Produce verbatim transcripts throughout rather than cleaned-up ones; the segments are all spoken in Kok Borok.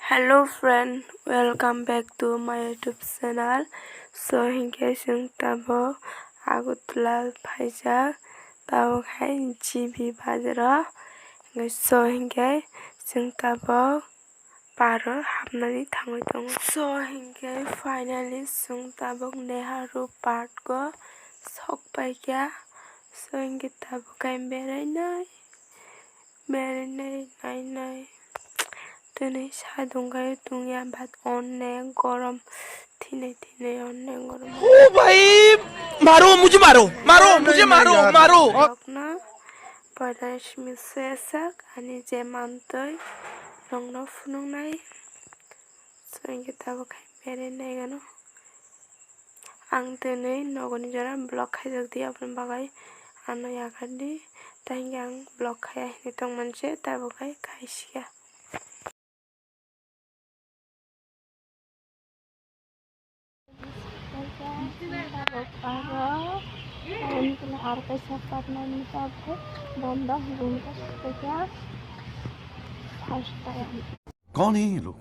Hello friend, welcome back to my YouTube channel. So hinkhe chwng tabuk Agartala phaijak, tabuk hai G B bazaro. Hinkhe so hinkhe chwng tabuk paro hapnani thangwi tongo. So hinkhe finally chwng tabuk Nehru Park o sok paikha. So hinkhe tabuk khe berainai. Berainai nainai. Tini sadung khe tungya, but onek gorom thinai thinai onek gorom. ओ भाई, मारो, मुझे मारो, मारो, मुझे मारो, मारो। Rokno poila simi swesak ani je mantwi rokno phunuknai. So hinkhe tabuk khe berainai gano. Ang tini nogoni jora vlog khaijak di, aboni bagwi ano yakardi. Tei hinkhe ang vlog khaiya hinwi tongmani se, tabuk khe khaisiya. Aro kaisa patnani tabuk bondo hwnwi first time. कौन है ये लोग?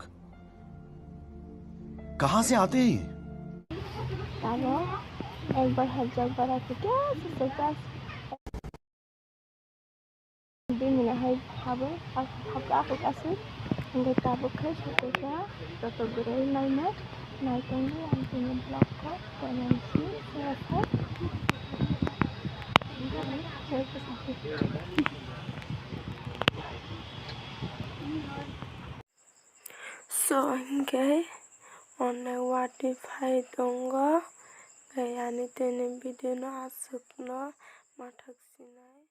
कहाँ से आते हैं ये? Tabuk ekbar hajak bara khe kya se se kya se. Bini hai habo, habo, habo, aswk, hingke tabuk khe sokoi kha, joto bwrwi naina, naitongdi ang tini vlog kho, koinansi, sera kho. So, hingke onek watwi phai tongo, hingke ani tini video no aswkno mathak sinai.